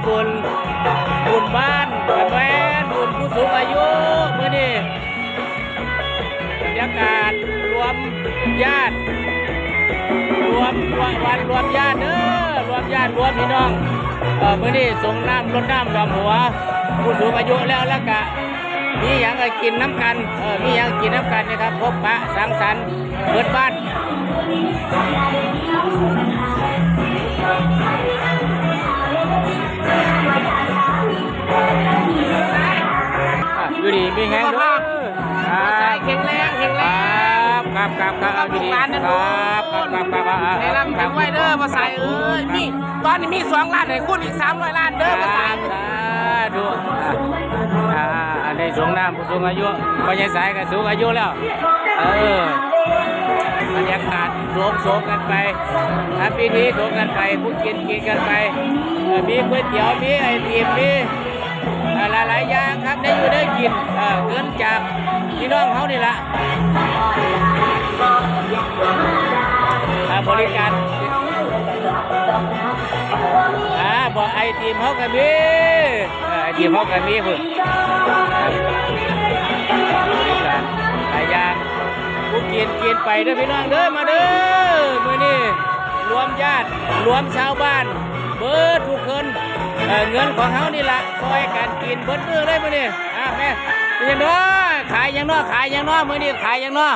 ບຸນ ບຸນບ້ານ ກະແມ່ນບຸນຜູ້ສູງອາຍຸມື້ນີ້ ບັນຍາກາດລວມຍາດ ລວມ ລວມວັນລວມຍາດເດີ ລວມຍາດລວມພີ່ນ້ອງ ເອີ ມື້ນີ້ສົງນ້ຳລົດນ້ຳດຳຫົວຜູ້ສູງອາຍຸແລ້ວ ແລ້ວກະມີຫຍັງກະກິນນຳກັນ ເອີ ມີຫຍັງກິນນຳກັນນີ້ຄັບ ພົບປະສັງສັນ ເບິດບ້ານ ອ່ະ ຢູ່ດີມີແຮງເດີ ຄ ພໍ່ ສາຍແຂງແຮງ ແຂງແຮງ ຄັບ ຄັບ ຄັບ ເອົາຢູ່ດີ ລູກຫຼານນັ້ນ ຄັບ ຄັບ ຄັບ ຄັບ ເອົາ ໃຫ້ລ່ຳໃຫ້ລວຍເດີພໍ່ສາຍເອີຍ ມີ ຕອນນີ້ມີສອງລ້ານ ໃຫ້ຄູນອີກສາມຮ້ອຍລ້ານເດີພໍ່ສາຍ ສາທຸ ອ່າ ອັນນີ້ສົງນ້ຳ ຜູ້ສູງອາຍຸ ພໍ່ໃຫຍ່ສາຍກໍສູງອາຍຸແລ້ວ ເອີ ບັນຍາກາດສົງໆກັນໄປ ທຳພິທີສົງກັນໄປ ຜູ້ກິນກິນກັນໄປ ເອີ ມີກ໋ວຍຕຽວ ມີໄອຕິມ ມີ ເອີ ຫຼາຍໆຢ່າງຄັບ ໄດ້ຢູ່ໄດ້ກິນ ເອີ ເງິນຈາກພີ່ນ້ອງເຮົານີ້ລະ ອ່າ ບໍລິການ ອ່າ ບໍ່ ໄອຕິມເຮົາກໍມີ ເອີ ໄອຕິມເຮົາກໍມີພຸ້ນ ບໍລິການຫຼາຍຢ່າງ ຜູ້ກິນກິນໄປເດີພີ່ນ້ອງເດີ ມາເດີ ມື້ນີ້ລວມຍາດລວມຊາວບ້ານ ເບິດທຸກຄົນ ເອີ ເງິນຂອງເຮົານີ້ລະ ຊ່ອຍກັນກິນເບິດມື້ເລີຍມື້ນີ້ ອ່າ ແມ່ ເປັນຫຍັງເນາະ ຂາຍຫຍັງເນາະ ຂາຍຫຍັງເນາະ ມື້ນີ້ຂາຍຫຍັງເນາະ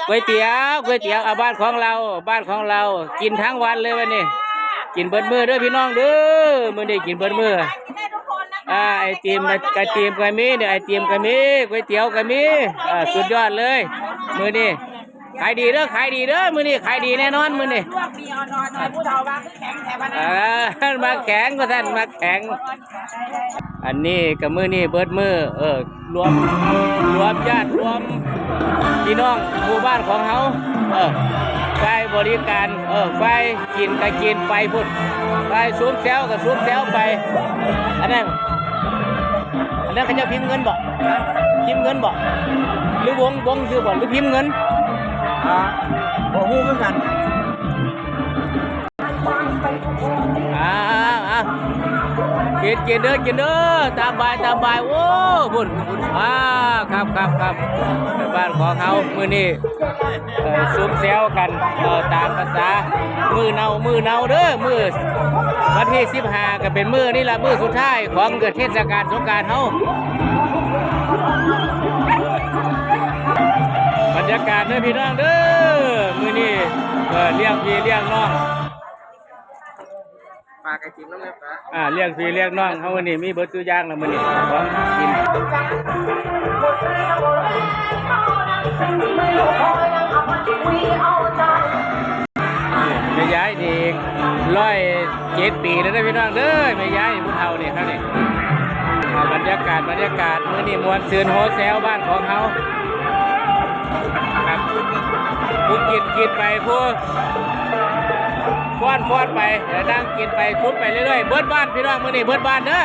ເອົາ ກ໋ວຍຕຽວ ກ໋ວຍຕຽວ ກ໋ວຍຕຽວ ອ່າ ບ້ານຂອງເຮົາ ບ້ານຂອງເຮົາ ກິນທັງວັນເລີຍວັນນີ້ ກິນເບິດມື້ເດີພີ່ນ້ອງເດີ ມື້ນີ້ກິນເບິດມື້ ອ່າ ໄອຕິມ ໄອຕິມກໍມີເດີ ໄອຕິມກໍມີ ກ໋ວຍຕຽວກໍມີ ອ່າ ສຸດຍອດເລີຍ ມື້ນີ້ ຂາຍດີເດີ ຂາຍດີເດີ ມື້ນີ້ຂາຍດີແນ່ນອນມື້ນີ້ ດວງດີອ່ອນໆ ຜູ້ເຖົ້າວ່າຄືແຂງແທ້ວ່ານັ້ນ ເອີ ມັກແຂງວ່າຊັ້ນ ມັກແຂງ ອັນນີ້ກໍມື້ນີ້ເບິດມື້ ເອີ ລວມ ລວມຍາດ ລວມພີ່ນ້ອງໝູ່ບ້ານຂອງເຮົາ ເອີ ຝ່າຍບໍລິການ ເອີ ຝ່າຍ ກິນກະກິນໄປພຸ້ນ ໄປຊຸມແຊວກະຊຸມແຊວໄປ ອັນນັ້ນ ອັນນັ້ນເຂົາເຈົ້າພິມເງິນບໍ? ພິມເງິນບໍ? ຫຼືວົງ ວົງຊື່ບໍ? ຫຼືພິມເງິນ? ອ່າ ບໍ່ຮູ້ຄືກັນ ອ່າ ອ່າ ກິນ ກິນເດີ ກິນເດີ ຕາມບາຍ ຕາມບາຍ ໂອ້ ພຸ້ນ ອ່າ ຄັບ ຄັບ ຄັບ ບ້ານຂອງເຮົາມື້ນີ້ ເອີ ຊຸມແຊວກັນ ເອີ ຕາມພາສາມື້ເນົາ ມື້ເນົາເດີ ມື້ວັນທີສິບຫ້າ ກໍເປັນມື້ນີ້ລະ ມື້ສຸດທ້າຍຂອງເທດສະການສົງການເຮົາ ບັນຍາກາດເດີພີ່ນ້ອງເດີ ມື້ນີ້ ເອີ ລ້ຽງພີ່ລ້ຽງນ້ອງ ຝາກໄອຕິມນຳແດ່ປ້າ ອ່າ ລ້ຽງພີ່ລ້ຽງນ້ອງເຮົາມື້ນີ້ມີເບິດສູ່ຢ່າງລະມື້ນີ້ ຂອງກິນ ແມ່ຍາຍນີ້ຮ້ອຍເຈັດປີແລ້ວເດີພີ່ນ້ອງເດີ ແມ່ຍາຍຜູ້ເຖົ້ານີ້ເຮົານີ້ ອ່າ ບັນຍາກາດ ບັນຍາກາດມື້ນີ້ມ່ວນຊື່ນໂຮແຊວບ້ານຂອງເຮົາ ຄັບ ຜູ້ກິນກິນໄປ ຜູ້ຟ້ອນຟ້ອນໄປ ແລ້ວນັ່ງກິນໄປ ຊຸມໄປເລື້ອຍໆ ເບິດບ້ານພີ່ນ້ອງ ມື້ນີ້ເບິດບ້ານເດີ.